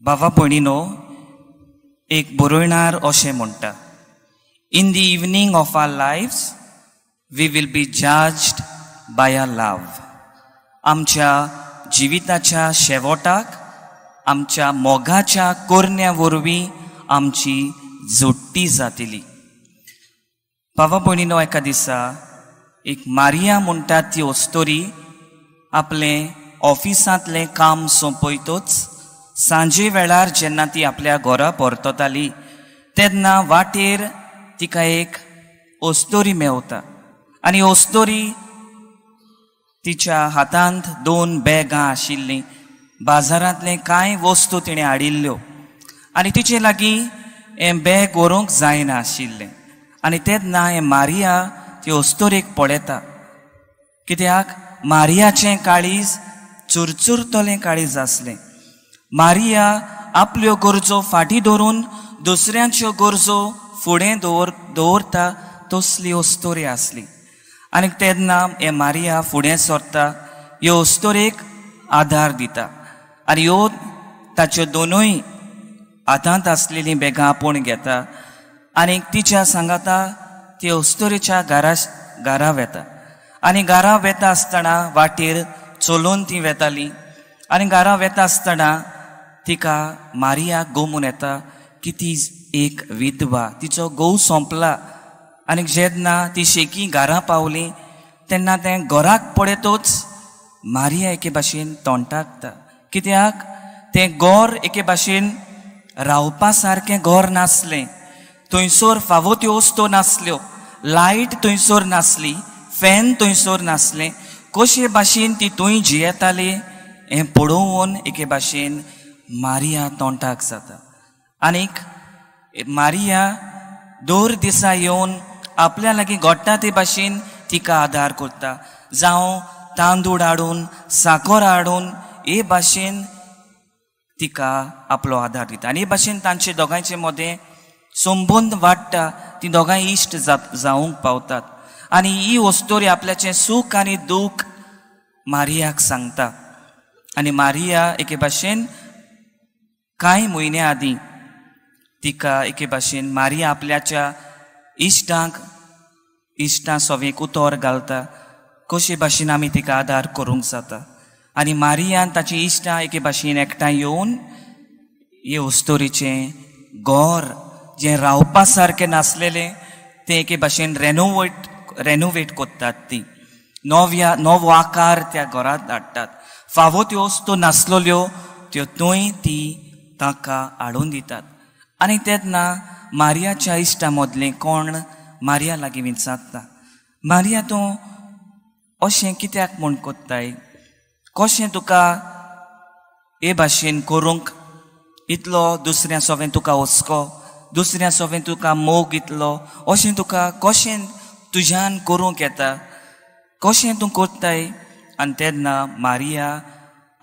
बाबा भयणीनो, एक बरोयणार अशें म्हणटा, in the evening of our lives we will be judged by our love. आमच्या जिविताच्या शेवटाक आमच्या मोगाच्या कोरण्या वरवीं आमची जोडटी जातली. बाबा भयणीनो, एका दिसा एक मारिया म्हणटा ती अस्तोरी आपलें ऑफिसांतलें काम सोंपयतच सांजे वेळार जेन्ना ती आपल्या घरा परतताली तेन्ना वाटेर तिका एक अस्तोरी मेवता आनी अस्तोरी तिच्या हातांत 2 बॅगां आशिल्लीं. बाजारांतलें कांय वस्तू तिणें हाडिल्ल्यो आनी तिचे लागीं हें बॅग व्हरूंक जायना आशिल्लें. आनी तेन्ना हें मारिया ती अस्तोरेक पळयता, कित्याक मारियाचें काळीज चुरचुरतलें काळीज आसलें. मारिया आपल्यो गरजो फाटीं दवरून दुसऱ्यांच्यो गरजो फुडें दवरता तसली अस्तोरी आसली. आनी तेन्ना हें मारिया फुडें सरता, ह्यो अस्तोरेक आदार दिता आनी ह्यो ताच्यो दोनूय हातांत आसलेलीं बॅगां आपूण घेता आनी तिच्या सांगाता ती अस्तोरेच्या घरा वेता. आनी घरा वेता आसतना वाटेर चलोवन ती वेताली आनी घरा वेता आसतना तिका मारिया गोमून येता की ती एक विधवा, तिचो घोव सोंपला. आनी जेन्ना ती शेकी घरा पावली तेन्ना तें घराक पळयतच मारिया एके भाशेन तोंडाकता, कित्याक तें घर एके भाशेन रावपा सारकें घर नासलें. थंयसर फावो त्यो वस्तू नासल्यो, लायट थंयसर नासली, फॅन थंयसर नासलें. कशे भाशेन ती थंय जियेताली हें पळोवन एके भाशेन मारिया तोंडाक जाता. आनीक मारिया दर दिसा येवन आपल्या लागीं घडटा ते भाशेन तिका आदार करता, जावं तांदूळ हाडून साकर हाडून हे भाशेन तिका आपलो आदार दिता. आनी हे भाशेन तांचे दोगांयचे मदें संबंद वाडटा, ती दोगांय इश्ट जावंक पावतात. आनी ही अस्तोरी आपल्याचें सूख आनी दूख मारियाक सांगता. आनी मारिया एके भाशेन कांय म्हयन्या आदीं तिका एके भाशेन मारिया आपल्याच्या इश्टां सवेक उतर घालता कशे भाशेन आमी तिका आदार करूंक जाता. आनी मारियान ताची इश्टां एके भाशेन एकठांय येवन हे अस्तोरीचें घर जें रावपा सारकें नासलेलें तें एके भाशेन रेनोवेट करतात. ती नवो आकार त्या घरांत हाडटात. फावो त्यो वस्तू नासलेल्यो त्यो थंय ती ताका हाडून दितात. आनी तेन्ना मारियाच्या इश्टा मदलें कोण मारिया लागीं विचारता, मारिया तूं अशें कित्याक म्हूण कोत्ताय, कशें तुका हे भाशेन करूंक इतलो दुसऱ्या सोवें तुका हुस्को, दुसऱ्या सोवें तुका मोग इतलो, अशें तुका कशें तुज्यान करूंक येता, कशें तूं कोत्ताय? आनी तेन्ना मारिया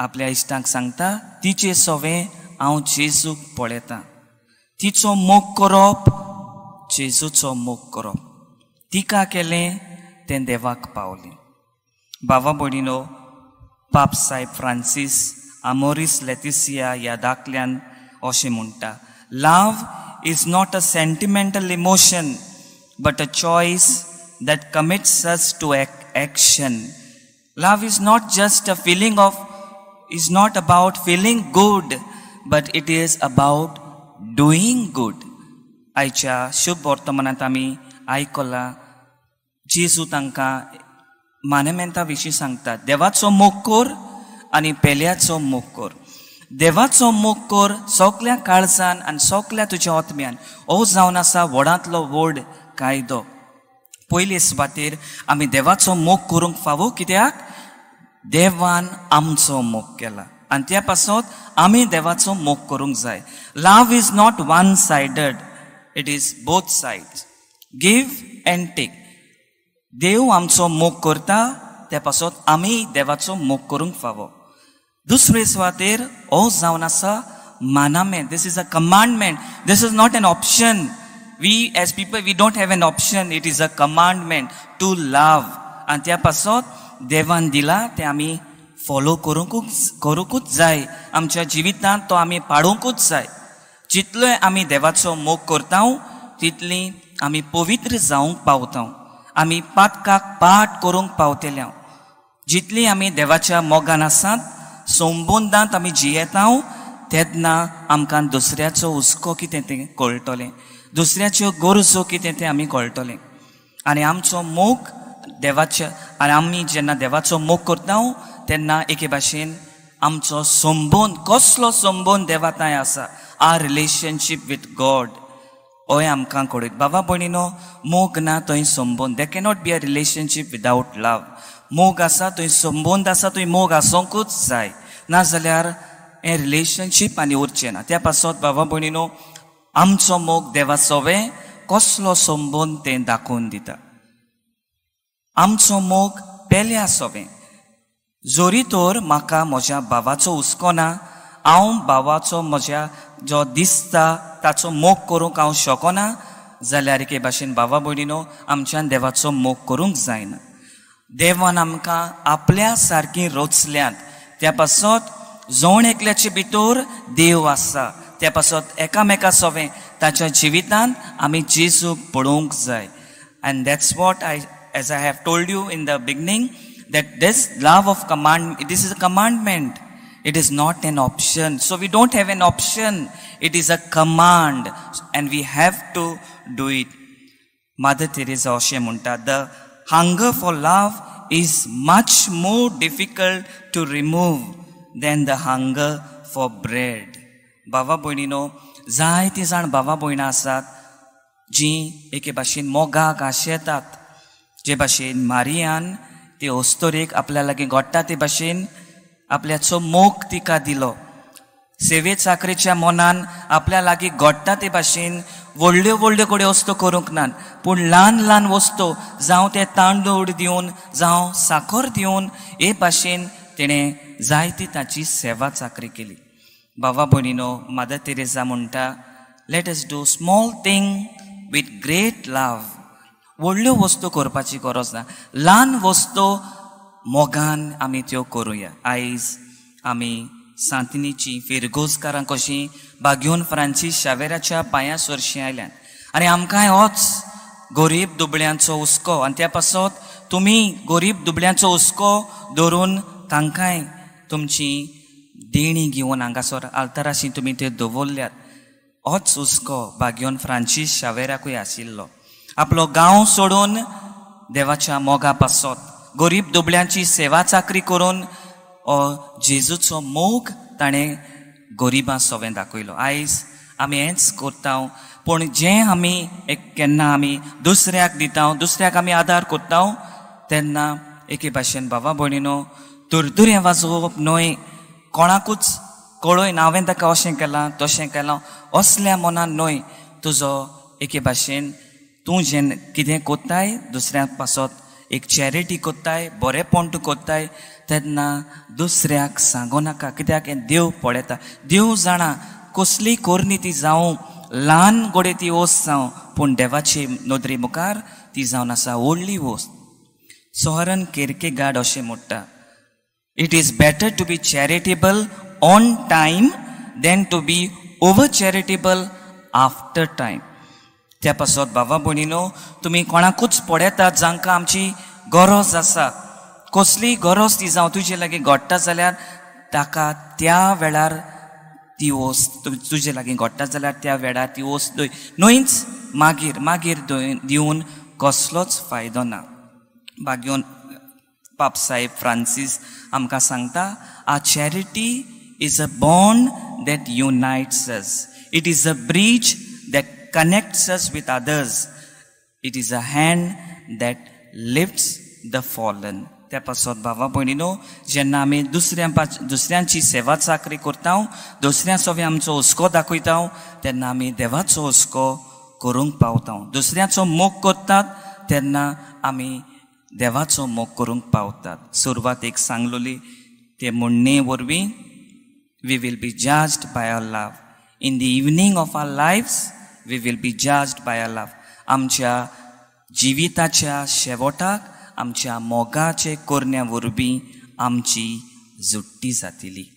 आपल्या इश्टांक सांगता, तिचे सोवें हांव जेजूक पळयतां, तिचो मोग करप जेजूचो मोग करप, तिका केलें तें देवाक पावलें. बाबा भयणीनो, पाप साहेब फ्रांसीस आमोरीस लेतिसिया ह्या दाखल्यान अशें म्हणटा, love is not a sentimental emotion but a choice that commits us to action. Love is not just a feeling of, is not about feeling good, but it is about doing good. आयच्या शुभ वर्तमानांत आमी आयकलां जेजू तांकां मानमेंता विशीं सांगता, देवाचो मोग कर आनी पेल्याचो मोग कर. देवाचो मोग कर सगल्या काळजान आनी सगल्या तुज्या आत्म्यान. हो जावन आसा व्हडांतलो व्हड कायदो. पयले सुवातेर आमी देवाचो मोग करूंक फावो, कित्याक देवान आमचो मोग केला आनी त्या पासत आमी देवाचो मोग करूंक जाय. Love is not one sided, it is both sides, give and take. देव आमचो मोग करता त्या पासत आमी देवाचो मोग करूंक फावो. दुसरे सुवातेर हो जावन आसा मानामेंत. This is a commandment, this is not an option. We as people, we don't have an option. It is a commandment to love. आनी त्या पासत देवान दिला तें आमी फॉलो करूंकूच जाय, आमच्या जिवितांत तो आमी पाडोवंकूच जाय. जितलोय आमी देवाचो मोग करता तितली आमी पवित्र जावंक पावता, आमी पातकाक पाठ करूंक पावतले. जितली आमी देवाच्या मोगान आसात, संबंदांत आमी जियेता तेन्ना आमकां दुसऱ्याचो हुस्को कितें तें कळटलें, दुसऱ्याच्यो गरजो कितें तें आमी कळटलें. आनी आमचो मोग देवाच्या, आनी आमी जेन्ना देवाचो मोग करता तेन्ना एके भाशेन आमचो संबंद, कसलो संबंद देवा थंय आसा, आर रिलेशनशीप विथ गॉड, होय आमकां कळयत. बाबा भयणीनो, मोग ना थंय संबंद, there cannot be a relationship without love. मोग आसा थंय संबंद आसा, थंय मोग आसोंकूच जाय, नाजाल्यार हें रिलेशनशीप आनी उरचें ना. त्या पासत बाबा भयणीनो, आमचो मोग देवा सोवें कसलो संबंद तें दाखोवन दिता. आमचो मोग पेल्या सोवें, जोरी तर म्हाका म्हज्या भावाचो हुस्को ना, हांव भावाचो म्हज्या जो दिसता ताचो मोग करूंक हांव शकना, जाल्यार एके भाशेन भावा भयणीनो आमच्यान देवाचो मोग करूंक जायना. देवान आमकां आपल्या सारकी रचल्यात, त्या पासत जण एकल्याचे भितर देव आसा, त्या पासत एकामेका सोवें ताच्या जिवितांत आमी जेजूक पळोवंक जाय. And that's what I, as I have told you in the beginning, that this love of command, this is a commandment, it is not an option. So we don't have an option, it is a command and we have to do it. Mother Teresa अशें म्हणटा, the hunger for love is much more difficult to remove than the hunger for bread. बाबा भयणीनो, जायतीं जाण बाबा भयणां आसात जीं एके भाशेन मोगाक आशेतात. जे भाशेन मारियान ते अस्तोरेक आपल्या लागीं घडटा ते भाशेन आपल्याचो मोग तिका दिलो, सेवे चाकरेच्या मनान आपल्या लागीं घडटा ते भाशेन व्हडल्यो व्हडल्यो कडेन वस्तू करूंक नात, पूण ल्हान ल्हान वस्तू, जावं ते तांदूळ दिवन, जावं साखर दिवन, हे भाशेन तेणें जायती ताची सेवा चाकरी केली. बाबा भयणीनो, मदर तेरेजा म्हणटा, let us do small thing with great love. व्हडल्यो वस्तू करपाची गरज ना, ल्हान वस्तू मोगान आमी त्यो करुया. आयज आमी सांतिनीची फिरगोजकारां कशीं बागयोन फ्रांसीस शावेराच्या पांया सरशीं आयल्यात आनी आमकांय होच गरीब दुबळ्यांचो हुस्को, आनी त्या पासत तुमी गरीब दुबळ्यांचो हुस्को धरून तांकांय तुमची देणी घेवन हांगासर आल्ताराशी तुमी त्यो दवरल्यात. होच हुस्को बागयोन फ्रांसीस शावेराकूय आशिल्लो. आपलो गांव सोडून देवाच्या मोगा पासत गरीब दुबळ्यांची सेवा चाकरी करून जेजूचो मोग ताणें गरिबां सोवें दाखयलो. आयज आमी हेंच करता, पूण जें आमी एक केन्ना आमी दुसऱ्याक दिता, दुसऱ्याक आमी आदार करता तेन्ना एके भाशेन बाबा भयणीनो तुरतुरें वाजोवप न्हय, कोणाकूच कळय ना हांवें ताका अशें केलां तशें केलां असल्या मनान न्हय. तुजो एके भाशेन तूं जें कितें कोत्ताय दुसऱ्या पासत एक चॅरिटी कोत्ताय, बरेंपण तूं कोत्ताय तेन्ना दुसऱ्याक सांगो नाका, कित्याक हें देव पळयता, देव जाणा कसली कोरनी ती जावं, ल्हान गोडे ती वस्त जावं, पूण देवाचे नदरे मुखार ती जावन आसा व्हडली वस्त. सोहरन केरकेगार्ड अशें म्हणटा, it is better to be charitable on time than to be over charitable after time. त्या पासत बाबा भयणीनो, तुमी कोणाकूच पळयतात जांकां आमची गरज आसा, कसली गरज ती जावं तुजे लागीं घडटा जाल्यार ताका त्या वेळार ती वस्त तुजे लागीं घडटा जाल्यार त्या वेळार ती वस्त न्हयच मागीर मागीर दिवन कसलोच फायदो ना. बागयोन पाप साहेब फ्रांसीस आमकां सांगता, a charity is a bond that unites us, it is a bridge that connects us with others, it is a hand that lifts the fallen. त्या पासत भावा भयणीनो, जेन्ना आमी दुसऱ्यांची सेवा चाकरी करता, दुसऱ्या सोवे आमचो हुस्को दाखयता तेन्ना आमी देवाचो हुस्को करूंक पावता. दुसऱ्याचो मोग करतात तेन्ना आमी देवाचो मोग करूंक पावतात. सुरवातेक सांगलोली ते म्हणणे वरवीं, we will be judged by our love. In the evening of our lives we will be judged by our love. आमच्या जिविताच्या शेवटाक आमच्या मोगाचे करण्या वरवीं आमची जुट्टी जातली.